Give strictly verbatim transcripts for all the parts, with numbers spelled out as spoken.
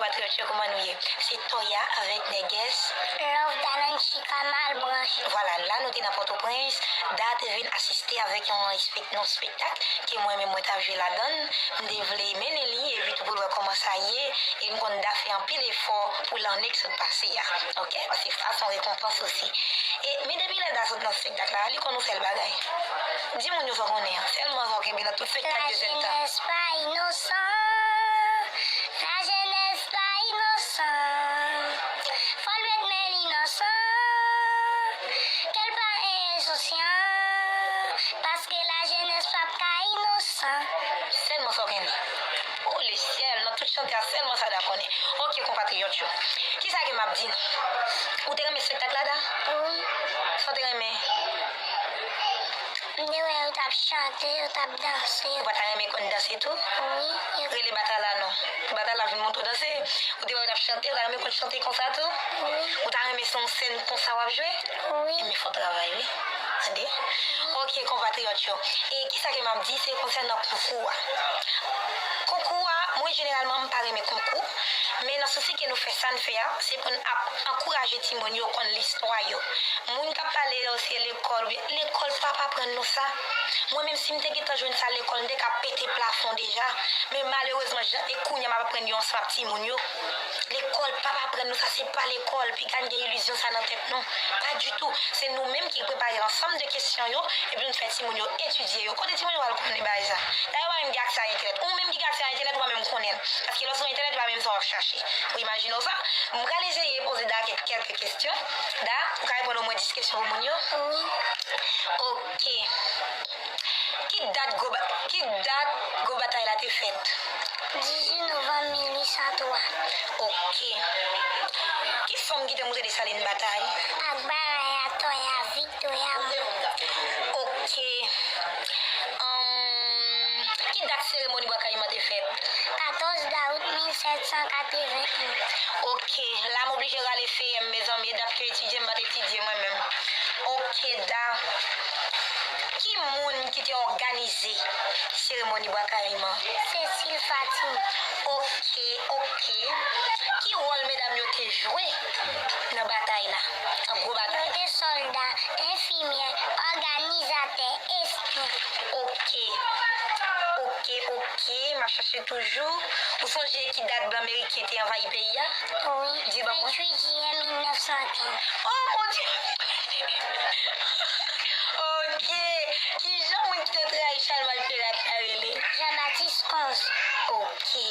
Patriyòt yo, kòman nou ye? Se Toya avèk Nègès. Love Dalanchika Malbranche. Vwala, la nou te nan Pòtoprens. Da te vin asiste avèk yon espek-, yon espektak ke mwen menm mwen t ap jwe ladan l. M te vle mennen li, epi tou pou l wè kòman sa ye. E m konn Da fè anpil efò pou l annik sot pase a. Oke? Paske sa se yon rekonpans osi. E, men depi lè Da sot nan espektak la, li konn yon sèl bagay. Di moun yo sa w konnen an. Sèlman sa w kenbe nan tout espektak de sèt tan. Lajenès pa inosan. Lajenès pa inosan. Fò l ret men l inosan. Ke l pa ensosyan. Paske lajenès p ap ka inosan. Sèlman sa w konnen. O lesyèl, nan tout chante a, sèlman sa Da konnen. Oke, konpatriyòt yo. Kisa ke m ap di nou? Ou te renmen espektak la, Da? Wi. Sa w te renmen? M te wè yo t ap chante, yo t ap danse. Ou pa ta renmen konn danse tou? Wi. Rele Batala non. Batala vin montre w danse. Ou te wè yo t ap chante, ou ta renmen konn chante konsa tou? Wi. Ou ta renmen se yon sèn konsa w ap jwe? Wi. Ebyen, fò w travay, wi. Tande? Oke, konpatriyòt yo. E kisa ke m ap di, se konsènan konkou a. Konkou a, mwen jeneralman, m pa renmen konkou. Men nan sousi ke nou fè sa n fè a, se pou n ap ankouraje timoun yo konn listwa yo. Moun k ap pale yo se lekòl, oubyen lekòl p ap aprann nou sa. Mwen menm, si m te gentan jwenn sa lekòl, m te ka pete plafon deja. Men malerezman, jan, e kounye a m ap aprann yo ansanm ak timoun yo. Lekòl p ap aprann nou sa, se pa lekòl. Piga n gen ilizyon sa nan tèt nou. Pa ditou. Se nou menm ki prepare ansanm de kesyon yo, epi nou fè timoun yo etidye yo. Kote timoun yo pral konnen bagay sa? Dayè, yo pa menm gen aksè a entènèt. Ou menm ki gen aksè a entènèt, ou pa menm konnen l. Paske lè w sou entènèt, ou pa menm sa w ap chache. Ou imajine w sa? M pral eseye poze Da kèk, kèlke kesyon. Da, ou ka reponn omwen dis kesyon pou moun yo? Wi. Oke. Ki dat gwo ba-, ki dat gwo batay la te fèt? Dizuit novanm mil uit san twa. Oke. Ki fanm ki te monte Desalin batay? Ak Baraya, Toya, Viktoya, mwen. Oke. Anm, ki dat seremoni Bwa Kayiman te fèt? Katòz dawout mil sèt san katreven. Oke, la m oblije rale feyè m, mezanmi, e dat ke etidye m pa t etidye mwen menm. Oke, Da. Ki moun ki te òganize seremoni Bwa Kayiman? Cécile Fatim. Oke, oke. Ki wòl medam yo te jwe nan batay la? Nan gwo batay la? Yo te sòlda, enfimyè, òganizatè, espyon. Oke. Oke, oke. M ap chache toujou. Ou sonje ki dat blan meriken te anvayi peyi a? Wi. Di ban mwen. Venntuit jiyè mil nèf san kenz. Oh, mon Dieu! Oke. Ki jan moun ki te trayi Chalmay Perat la rele? Jean Baptiste Conze. Oke.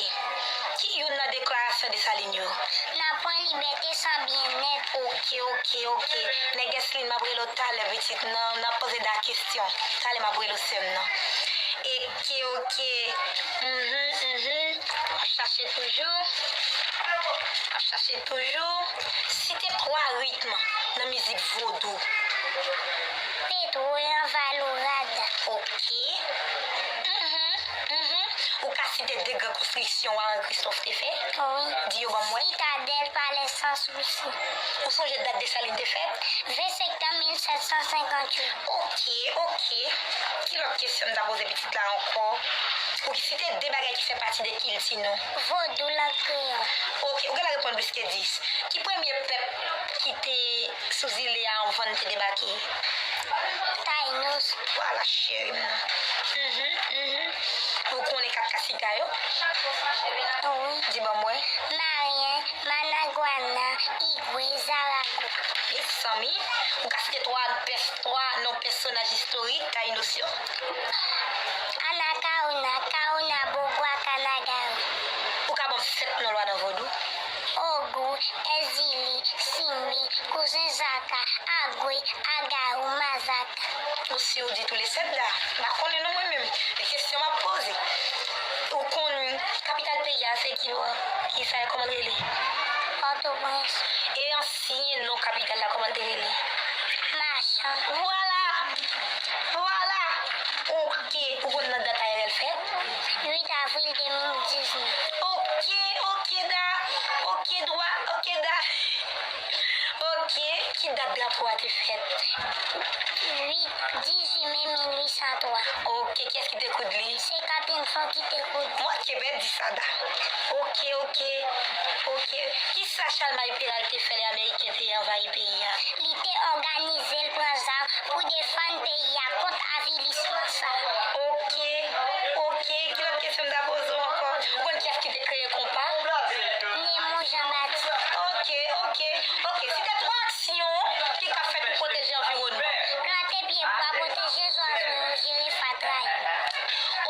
Ki youn nan deklarasyon Desalin yo? N a pran libète san byennèt. Oke, oke, oke. Nègès Lin, m ap rele w talè, pitit, nan, nan poze Da kesyon. Talè, m ap rele w, sè m nan. Oke, oke. Mhm, mhm. M ap chache toujou. M ap chache toujou. Site twa ritm nan mizik vodou. Petwo, anvalourad. Oke. Mhm, mhm. Ou ka site de gran konstriksyon Wa Henri Christophe te fè? Wi. Di yo ban mwen. Sitadèl, Palè Sansousi. Ou sonje dat Desalin te fèt? Ven septanm mil sèt san senkantuit. Oke, oke. Ki lòt kesyon m ta poze pitit la ankò? Ou ki site de bagay ki fè pati de kilti nou? Vodou, lang kreyòl. Oke, ou genlè reponn plis ke dis. Ki premye pèp ki te sou zile a anvan n te debake? Taynos. Vwala, cheri m nan. Mhm, mhm. Ou konnen kat kasika yo? Wi. Di ban mwen. Maryen, Managwana, Igwe, Zarago. Mezanmi, ou ka site twa pès-, twa non pèsonaj istorik Taynos yo? Anakaona, Kaona, Bogwa, Kanagawa. Ou ka ban m sèt non lwa nan vodou? Ogou, Èzili, Simbi, Kouzen Zaka, Agwe, Agawou, Mazaka. Ou si w di tou le sèt Da? M pa konnen non mwen menm. Se kesyon m ap poze. Ou konn kapital peyi a se ki bò? Ki sa e, kòman l rele? Pòtoprens. E ansyen non kapital la, kòman l te rele? Machan. Vwala! Vwala! Oke, ou konn nan dat Ariel fèt? Uit avril de mil diznèf. Oke, oke, Da. Oke, dwa. Oke, Da. Oke, ki dat drapo a te fèt? Uit, dizuit me mil uit san twa. Oke, kiyès ki te koud li? Se Kaptenn Fon ki te koud li. Mwen ki pèdi sa, Da. Oke, oke. Sa Chalmay Peral te fè lè Ameriken te anvayi peyi a? Li te òganize l pran zam pou defann peyi a kont avilisman sa. Ok, ok. Ki lòt kesyon m ta poze w ankò? Ou konn kiyès ki te kreye konpa? Nemon Jean Baptiste. Ok, ok, ok. Site twa aksyon ki ka fèt pou pwoteje anviwònman. Plante pyebwa, pwoteje zwazo yo, jere fatra yo.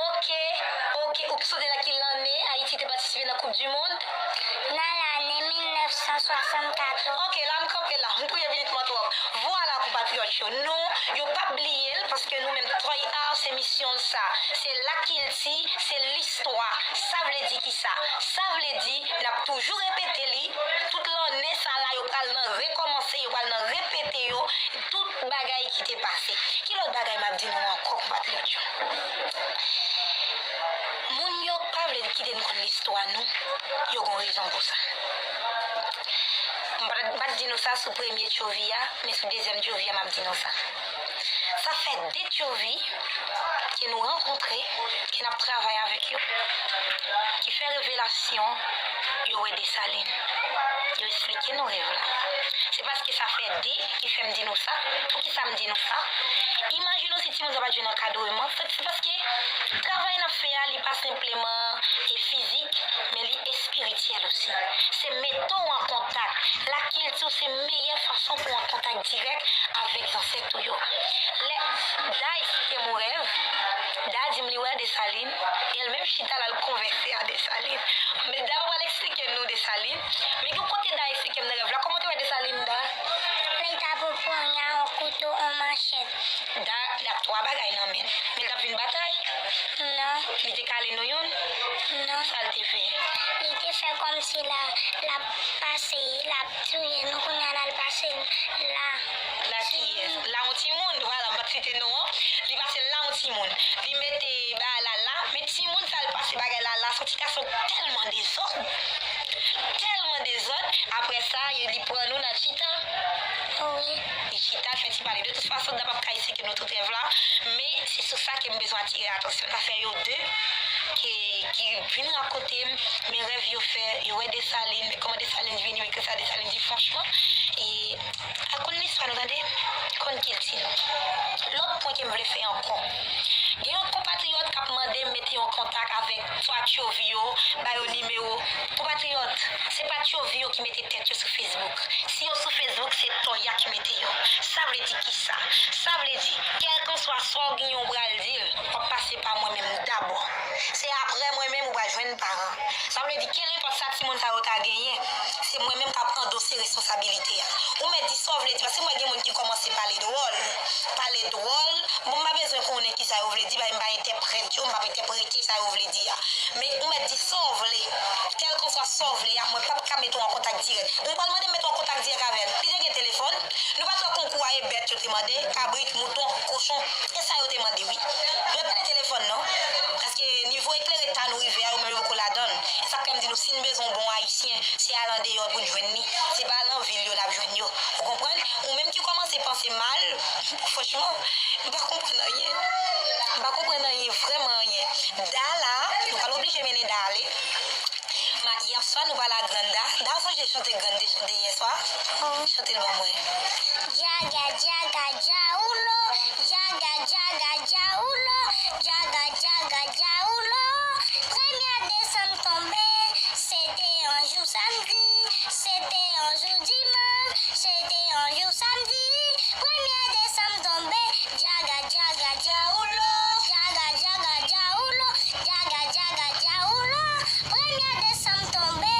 Ok, ok. Ou sonje nan ki lanne Ayiti te patisipe nan Koup di Mond? Nan lane mil nèf san swasannkatòz. Ok, la m kanpe la. M kriye minit mwen twòp. Vwala, konpatriyòt yo. Non, yo p ap bliye l, paske nou menm, Troy Art, se misyon l sa. Se lakilti, se listwa. Sa vle di ki sa? Sa vle di, n ap toujou repete li. Tout lanne sa la, yo pral nan rekòmanse, yo pral nan repete yo. Tout bagay ki te pase. Ki lòt bagay m ap di nou ankò, konpatriyòt yo? Moun yo pa vle kite n konn listwa nou, yo gon rezon pou sa. M pa t, m pa t di nou sa sou premye tchovi a, men sou dezyèm tchovi a, m ap di nou sa. Sa fè de tchovi ke nou rankontre, ke n ap travay avèk yo, ki fè revelasyon, yo wè Desalin. Yo eksplike nou rèv la. Se paske sa fè de ki fè m di nou sa. Poukisa m di nou sa? Imajine w si timoun sa pa t jwenn ankadreman. Se, se paske travay n ap fè a, li pa senpleman e fizik, men li espirityèl osi. Se mete w an kontak. Lakilti se meyè fason pou w an kontak dirèk avèk zansèt ou yo. Lè Da eksplike m yon rèv, Da di m li wè Desalin, e l menm chita l al konvèse a Desalin. Men Da pa pral eksplike nou Desalin, men gen yon kote Da eksplike m nan rèv la. Kòman w te wè Desalin, Da? Li t ap pran ponya, yon kouto, yon manchèt. Da, li ap twa bagay nan men l. Men l t ap vin batay? Non. Li te kale nou youn? Non. Sa l te fè? Li te fè kòmsi l ap, l ap pase, l ap touye nou, kounye a l al pase l la. La kiyès? La yon timoun, vwala, m pa t site non an. Li pase l la yon timoun. Li mete bagay la la, men timoun sa l pase bagay la la, se yon ti gason tèlman dezòd. Tèlman dezòd. Apre sa, yo, li pran nou nan chita. Wi. Li chita, l fè ti pale. De tout fason, Da p ap ka eksplike nou tout rèv la, men se sou sa ke m bezwen atire atansyon. Sa fè yo de ke, ki vin rakonte m, men rèv yo fè, yo wè Desalin, men kòman Desalin vini, men kisa Desalin di, franchman, e, al konn listwa nou, tande, konn kilti nou. Lòt pwen ke m vle fè ankò. Gen yon konpatriyòt k ap mande m mete yo an kontak avèk twa tchovi yo, ba yo nimewo. Konpatriyòt, se pa tchovi yo ki mete tèt yo sou Facebook. Si yo sou Facebook, se Toya ki mete yo. Sa vle di kisa? Sa vle di, kèlkanswa sa w genyen ou pral di l, w ap pase pa mwen menm dabò. Se apre mwen menm ou pral jwenn paran. Sa vle di, kèlkanswa sa timoun sa yo ta genyen, se mwen menm k ap andose responsabilite a. Ou mèt di sa w vle di, paske m wè gen moun ki kòmanse pale dwòl. Pale dwòl, bon, m pa bezwen konnen kisa yo vle di, paske m pa entèprèt yo, m p ap entèprete sa yo vle di a. Men ou mèt di sa w vle. Kèlkanswa sa w vle a, mwen p ap ka mete w an kontak dirèk. Ou pral mande m mete w an kontak dirèk avè l. Li te gen telefòn. Nou pa t wè konkou a e bèt yo te mande, kabrit, mouton, kochon. E sa yo te mande, wi. Yo pa t gen telefòn, non. Paske nivo eklere ta nou rive a, yo menm yo poko ladan l. E sa k fè m di nou, si n bezwen yon bon ayisyen, se al andeyò pou n jwenn li. Se pa al nan vil yo n ap jwenn yo. Ou konprann? Ou menm ki kòmanse panse mal, franchman, m pa konprann anyen. M pa konprann anyen, vrèman anyen. Da la, nou pral oblije mennen Da ale. Ma, yèswa, nou pral a Grann Da. Da, ou sonje chante Grann te chante yèswa? Chante l ban mwen. Djaga, djaga, djaoulo. Djaga, djaga, djaoulo. Djaga, djaga, djaoulo. Premyè desanm tonbe, se te yon jou samdi. Se te yon jou dimanch. Se te yon jou samdi. Premyè desanm tonbe. Djaga, djaga, djaoulo. Djaga, djaga, djaoulo. Djaga, djaga, djaoulo. Premyè desanm tonbe.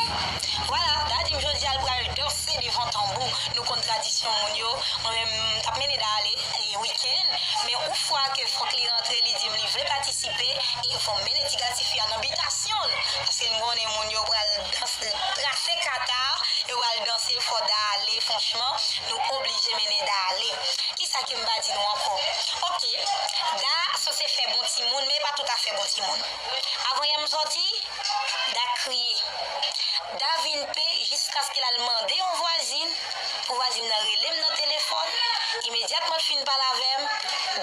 Vwala, Da di m jodi a l pral danse devan tanbou. Nou konn tradisyon moun yo. Mwen menm, m t ap mennen Da ale, e, wikenn. Men yon fwa ke fòk li rantre, li di m li vle patisipe, e fò m mennen ti gad tifi a nan bitasyon l. Paske m konnen moun yo pral danse, trase kata, yo pral danse, fò Da ale, franchman, nou oblije mennen Da ale. Kisa ke m pa di nou ankò? Ok, Da sanse fè bon timoun, men e pa toutafè bon timoun. Avanyè m sòti, Da kriye. Da vin pe jiskaske l al mande yon vwazin, pou vwazin nan rele m nan telefòn. Imedyatman l fin pale avè m,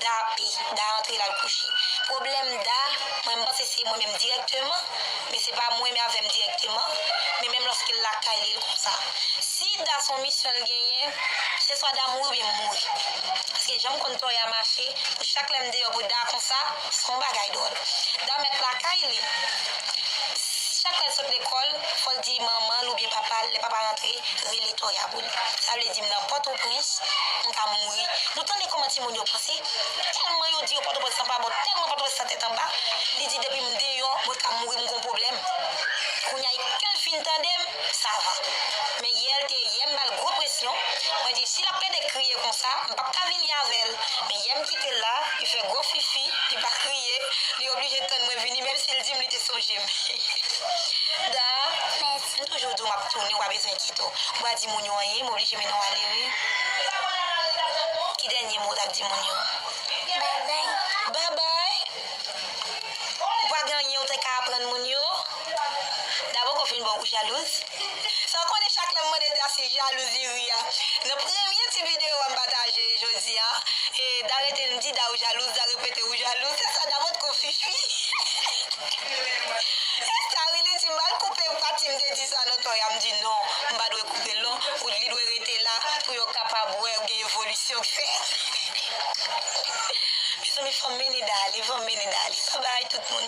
Da pe, Da antre l al kouche. Pwoblèm Da, mwen m panse se mwen menm dirèkteman, men se pa mwen menm avè m dirèkteman, men menm lòske l lakay li, l konn sa. Si Da se yon misyon l genyen, se swa Da mouri oubyen m mouri. Paske jan m konn Toya mache, pou chak lè m deyò pou Da konsa, se yon bagay dwòl. Da mèt lakay li. Chak lè l sot lekòl, fò l di manman l oubyen papa l, lè papa rantre, rele Toya pou li. Sa vle di m nan Pòtoprens, m ka mouri. Nou tande kòman timoun yo panse? Tèlman yo di yo Pòtoprens lan pa bon, tèlman Pòtoprens lan tèt anba, li di depi m deyò, mwen ka mouri, m gon pwoblèm. Kounye a, kè l fin tande m, sa va. Men yè l te, yè m ba l gwo presyon. Mwen di, si l ap plede kriye konsa, m p ap ka vini avè l. Men yè m kite l la, li fè gwo fifi, li pa kriye, li oblije tann mwen vini, menm si l di m li te sonje m. Da, m toujou di w m ap tounen, w pa bezwen enkyete w. M pa di moun yo anyen, m oblije mennen w ale, wi. Ki dènye mo w t ap di moun yo? Babay. Babay? Ou pa gen anyen ou te ka aprann moun yo? Da poko fin ba w, ou jalouz? Sa w konnen, chak lè m mande Da si l jalouz, li ri a. Nan premye ti videyo a m pataje jodi a, e, Da rete m di Da ou jalouz, Da repete ou jalouz. Se sa, Da potko fifi. Se sa, wi, li di m al koupe pati m te di sa nan Toya, m di non, m pa dwe koupe l non, pou li dwe rete la, pou yo kapab wè gen evolisyon k fèt. Mezanmi, fò m mennen Da ale, fò m mennen Da ale. Babay tout moun.